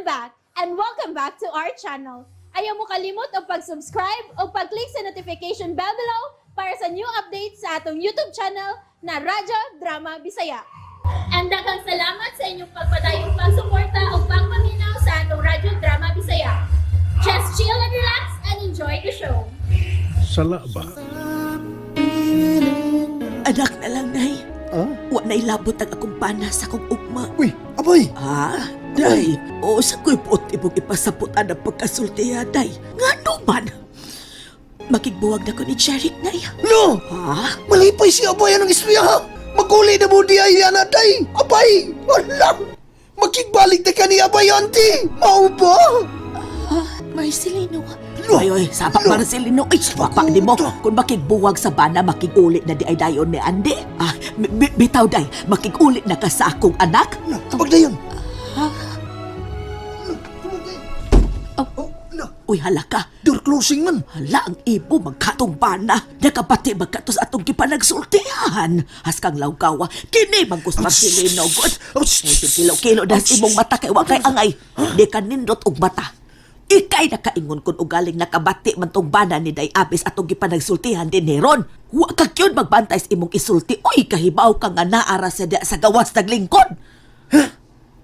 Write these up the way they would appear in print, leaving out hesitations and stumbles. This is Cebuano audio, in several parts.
I'm back and welcome back to our channel. Ayaw mo kalimot og pag-subscribe o pag-click sa notification bell below para sa new updates sa atong YouTube channel na Radyo Drama Bisaya. And daghang salamat sa inyong pagpadayong pagsuporta o pagpaminaw sa atong Radyo Drama Bisaya. Just chill and relax and enjoy the show. Sala ba? Anak na lang, Nay. Ah? Wa na ilabot ang akong bana sa akong ugma. Uy, abay! Ha? Day, o sa ko'y buot imong ipasabutan ang pagkasultiya, Day. Nga man? Makigbuwag na ko ni Jeric, Nay. No! Ha? Malipay si abay anong istorya ha? Maguli na mo di ay ana, day! Abay! Wala! Makigbalik na ka ni abay, auntie! Mao ba? Marcelino. Lo! Ay, oy, sapa Lo! Marcelino. Ay, sapa di mo. Kung makigbuwag sa bana, makiguli na di ay dayon ni Ande. Ah, bitaw, day, makiguli na ka sa akong anak. No, tubag na yun! Ha? Tubag na yun! Oh. Oh, no. Uy, hala ka. Door closing man! Hala ang ibo magkatong bana. Nakapati magkatos atong gipanagsultihan. Haskang lawgawa, kini mangkus Marcelino god. Oh, Ay, kilo-kilo na sa imong mata kay wa kay angay. Di ka nindot og mata. Ikay nakaingon kun ugaling nakabati man tong bana ni Day Abis atong gipanagsultihan din ni Ron. Wa ka gyud magbantay sa imong isulti. Uy, kahibaw ka nga naara sa diya sa gawas naglingkod.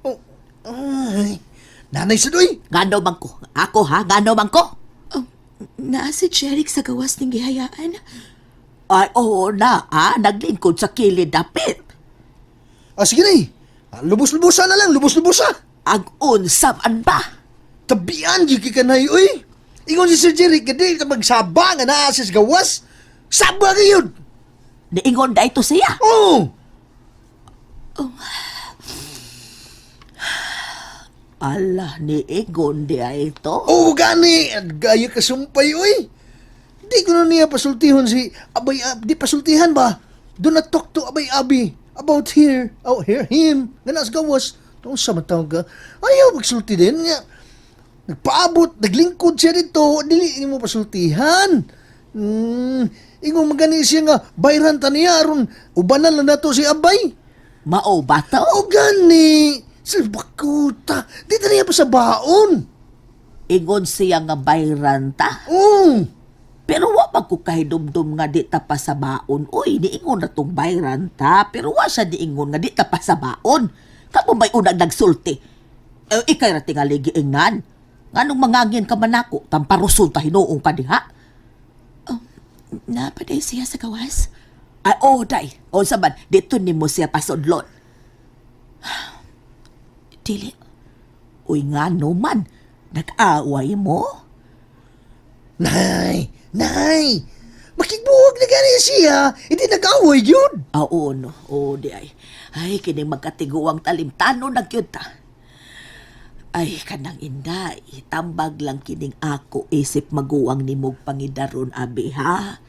Oh, ay. Nanay sa doy! Ngano man ko? Ako ha? Ngano man ko? Naa si Jeric sa gawas ning gihayaan. Ay, oo na, ha? Naglingkod sa kilid dapit. Ah, sige na eh. Ah, lubos-lubosa na lang, lubos-lubosa! Ang unsam an ba? Tabian, gyud kay kanay, uy! Ingon si Sir Jerry, kadi magsaba nga naa sa gawas! Saba gayud! Niingon da ito siya. Oh! Ala, niingon di ay ito. Oo, gani! At gaya ka sumpay, uy! Di ko na niya pasultihon si Abay Ab, di pasultihan ba? Do not talk to Abay Abi about here, oh, here, him, nga nasa gawas. Taong sa matawag ka, ayaw magsulti din niya. Nagpaabot, naglingkod siya dito, dili mo pasultihan. Ingon magani siya nga, bayran ta niya, aron ubanan lang nato si Abay. Mao ba to? O gani, sa bakuta, di ta niya pa sa baon. Ingon siya nga bayran ta. Oo. Pero wa man ko kahidumdum nga di ta pa sa baon. Uy, niingon na tong bayran ta. Pero wa siya niingon nga di ta pa sa baon. Kamo may unang nagsulti? Eh, ikay ra tingali giingnan. Nganong mangangin ka man nako, tamparuson ta hinuong ka diha. Naa pa day siya sa gawas. Ay, oh, day. O sa man, dito nimo siya pasudlon. Dili. Uy, nga no man, nag-away mo? Nay! Nay! Makigbuwag na gani siya! Hindi nag-away yun! Ah, oo, no. Oo, di ay. Ay, kining magkatiguang talimtano na gyud ta. Ay, kanang inday, tambag lang kining ako isip maguwang nimog pangidaron, abi, ha?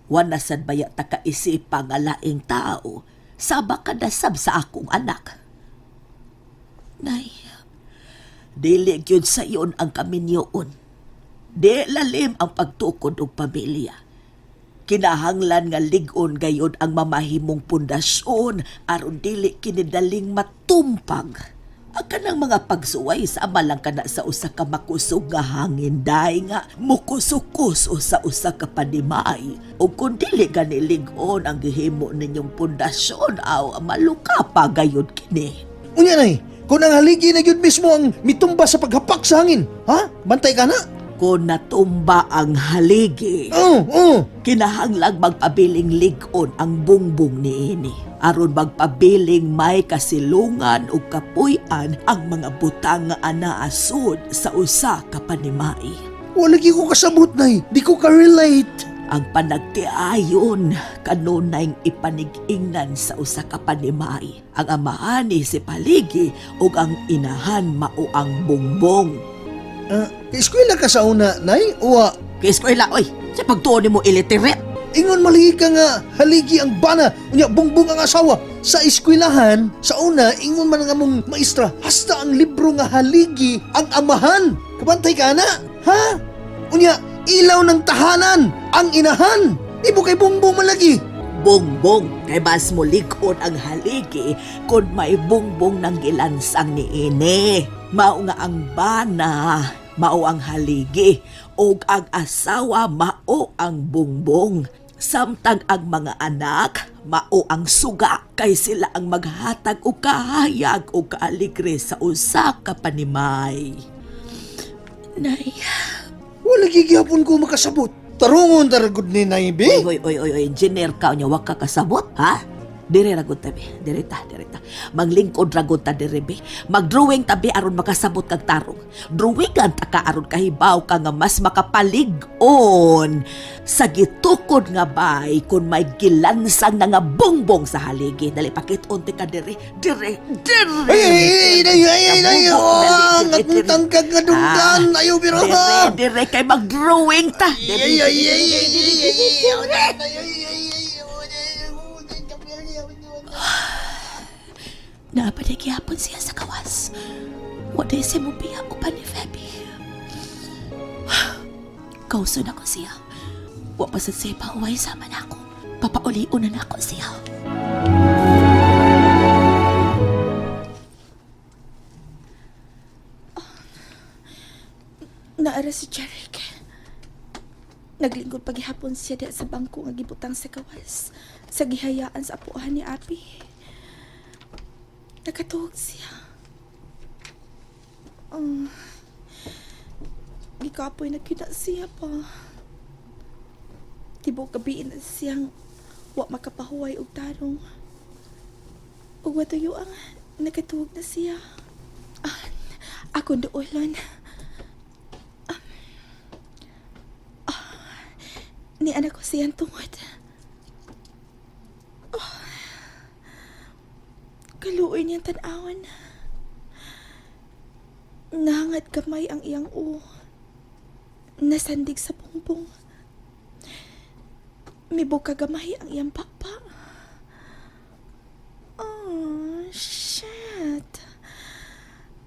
Wala sad baya ta kaisipa nga laing tao. Saba ka na sab sa akong anak. Nay, Dili gyud sayon ang kaminyoon. Di lalim ang pagtukod og pamilya. Kinahanglan nga lig-on gayod ang mamahimong pundasyon aron dili kinidaling matumpag. Ang kanang mga pagsuway sama lang kana sa usa ka makusog nga hangin day nga mukuso-kuso sa usa ka panimay. O kung dili gani lig-on ang gihimo ninyong pundasyon aw maluka pa gayod kini. Unya, nay, kung ang haligi na yun mismo ang mitumba sa paghapak sa hangin, ha? Bantay ka na? Kung natumba ang haligi, Oo, oo. kinahanglang magpabiling lig-on ang bungbong niini. Aron magpabiling may kasilungan o kapuy-an ang mga butang nga anaasud sa usa ka panimay. Wala gyud ko kasabot, nay. Di ko ka-relate. Ang panagtiayon kanunay ipanig-ingnan sa usa ka panimay. Ang amahan ni si Paligi ug ang inahan mao ang bungbong. Ah, eskwela ka sa una, nay? Uwa, Kay eskwela oy, sa pagtuo nimo illiterate. Ingon maligi ka nga haligi ang bana, unya bungbong ang asawa. Sa eskwelahan, sa una, ingon man ang among maestra, hasta ang libro nga haligi ang amahan. Kabantay ka na, ha? Unya, ilaw ng tahanan, ang inahan. Ibo kay bungbong man lagi. Bongbong kay mas mulig-on ang haligi kung may bongbong ng gilansang niini. Mao nga ang bana, mao ang haligi, ug ang asawa mao ang bungbong. Samtang ang mga anak, mao ang suga kay sila ang maghatag og kahayag o kaaligre sa usa ka panimay. Nay, Wala gigihapon ko makasabot. Tarungon taragod ni Nay, be. Oy, oy, oy, oy, engineer ka niya, wag ka kasabot, ha? Dire ra gud tabi, dire ta, dire ta. Maglingkod ra gud ta dire be. Magdrawing tabi aron makasabot kag tarong. Drawingan ta ka aron kahibaw ka nga mas makapalig-on sa gitukod nga bay kun may gilansang na nga bongbong sa haligi. Dali pakit-on ti ka dire, dire, dire. Ay, ay, ay, ay, ay, ay, ay, Kabubok, oh, dali, ang dire, akong dire. tangkag nga dunggan. Ah, Ayaw, pero Dire, ha. dire kay magdrawing ta. Dire, Ay, ay, ay, ay, ay, ay, ay, ay, ay, ay, ay, naa pa gihapon siya sa gawas. Wa day siya mobiya uban ni Feby. Kauso na ko siya. Wa pa sad siya pahuway sama nako. Papaulion na nako siya. Naara si Jeric. Naglingkod paghihapon siya diha sa bangko nga gibutang sa gawas sa gihayaan sa apuhan ni Abi. Nakatuog siya. Gikapoy na kita siya pa. Tibok gabi na siyang wa makapahuway og tarong. Ug watuyo ang nakatuog na siya. Ah, ako doolon. Ni anak ko siyang tungod. Oh, kaluoy niyang tan-awan. Nahangad kamay ang iyang uo. Nasandig sa pungbong. Mibuka gamay ang iyang papa. Oh, shit.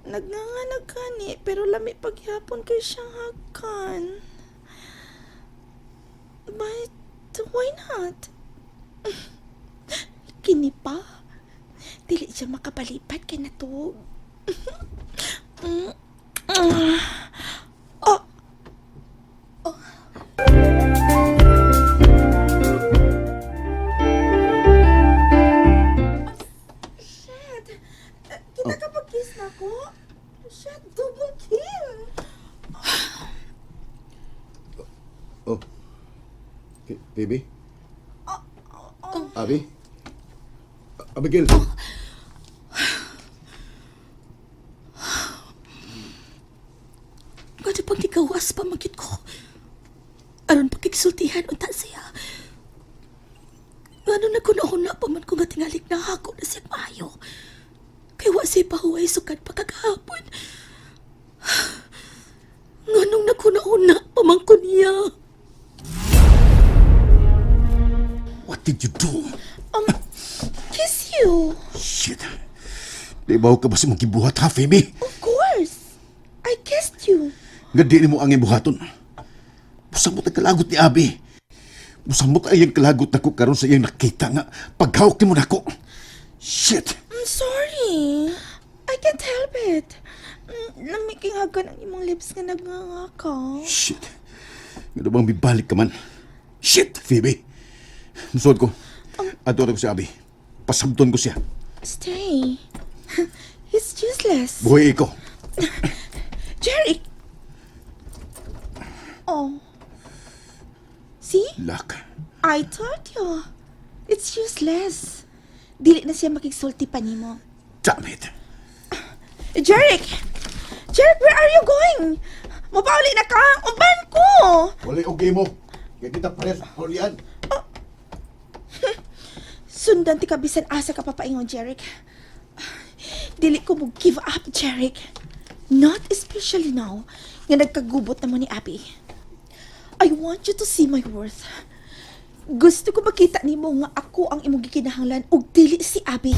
Nagnganganak gani, pero lami paghapon kay siyang hakan. But why not? Kini pa. Dili siya makapalipat kay natuog. Oh. Oh. Shit! Kita ka pag-kiss na ko? Shit, double kill! Oh. Baby? Abi? Abigail? Ngano pang nigawas pa magit ko? Aron pagkiksultihan unta siya. Ngano naguna-una pa man ko nga tingalik na hako na siya maayo. Kay wa siya pahuway sukad pagkagahapon. Nganong naguna-una pa man ko niya. What did you do? Kiss you! Shit. Di ba ka ba sa mong gibuhat ha, Phoebe? Of course! I kissed you. Nga di mo ang ibuhaton. Busamot ang kalagot ni Abi. Busamot ay ang kalagot nako karon sa iyang nakita nga paghawak nimo nako. Shit. I'm sorry. I can't help it. Lamiking hagan ang imong lips nga nagnganga ka. Shit. Nga bang bibalik ka man? Shit, Phoebe. Musod ko. Adto ko si Abi. Pasabton ko siya. Stay. It's useless. Buhay ko. Jerry! Oh. See? Luck. I told you. It's useless. Dili na siya makigsulti pa nimo. Damn it. Jeric! Jeric, where are you going? Mapauli na ka! Uban ko! Wala okay mo. Kaya kita parehas paulian. Sundan ti ka bisan asa ka papaingon, Jeric. Dili ko mo give up, Jeric. Not especially now nga nagkagubot na mo ni Abby. I want you to see my worth. Gusto ko makita nimo nga ako ang imong gikinahanglan ug dili si Abby.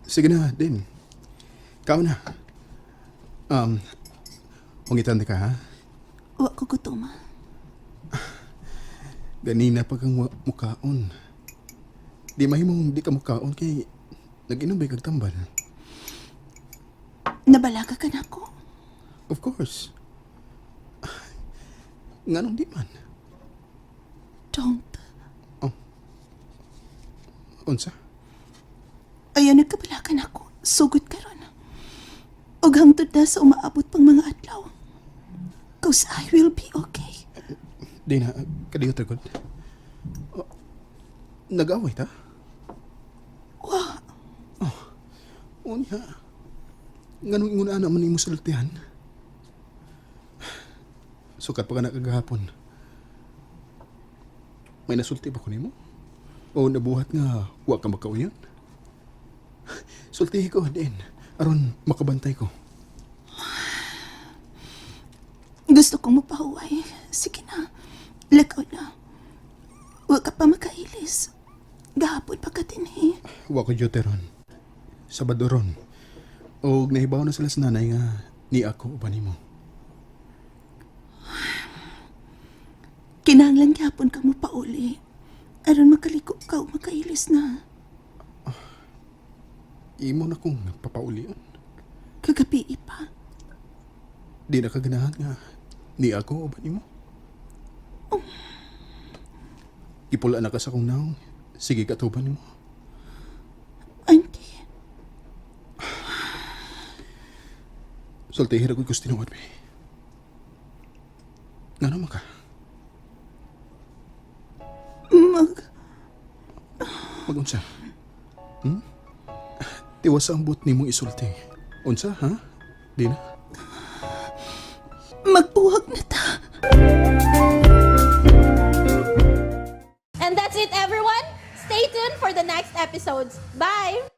Sige na, Din. Ikaw na. Pangitan ka, ha? Wa ko gutom. Ganina pa kang mukaon. Di mahimong di ka mukaon kay Nag-inom ba kag tambal? Nabalaga ka na ako. Of course. Nganong di man? Don't. Unsa? Ayaw nagkabalakan ako. Sugod karon. Og hangtod na sa umaabot pang mga adlaw. 'Cause I will be okay. Di na, kadiyot ra gud. Oh, nag-away ta? Wa, Unya. Nganong inguna naman nimo sultihan? Sukat pa ka na kagahapon. May nasulti ba ko nimo? O nabuhat nga wa ka makauyon? Sultihi ko din aron makabantay ko. Gusto kong mapahuway. Sige na. Lakaw na. Wa ka pa makailis. Gahapon pa ka din eh. Wa ko duty ron. Sabado ron. Og nahibaw na sila sa nanay nga ni ako uban nimo. Kinahanglan gihapon ka mo pauli. Aron makaliko ka o makailis na. Imo na kong papaulion. Kagabi pa. Di na kaganahan nga ni ako uban nimo. Ipula na ka sa kong naong. Sige katuban nimo. Auntie, Sultihi ra ko'y gusto tinuod, be. Ngano man ka? mag... Magunsa? Tiwas ang buot nimong isulti. Unsa, ha? Di na? Magbuwag na ta. And that's it, everyone. Stay tuned for the next episodes. Bye!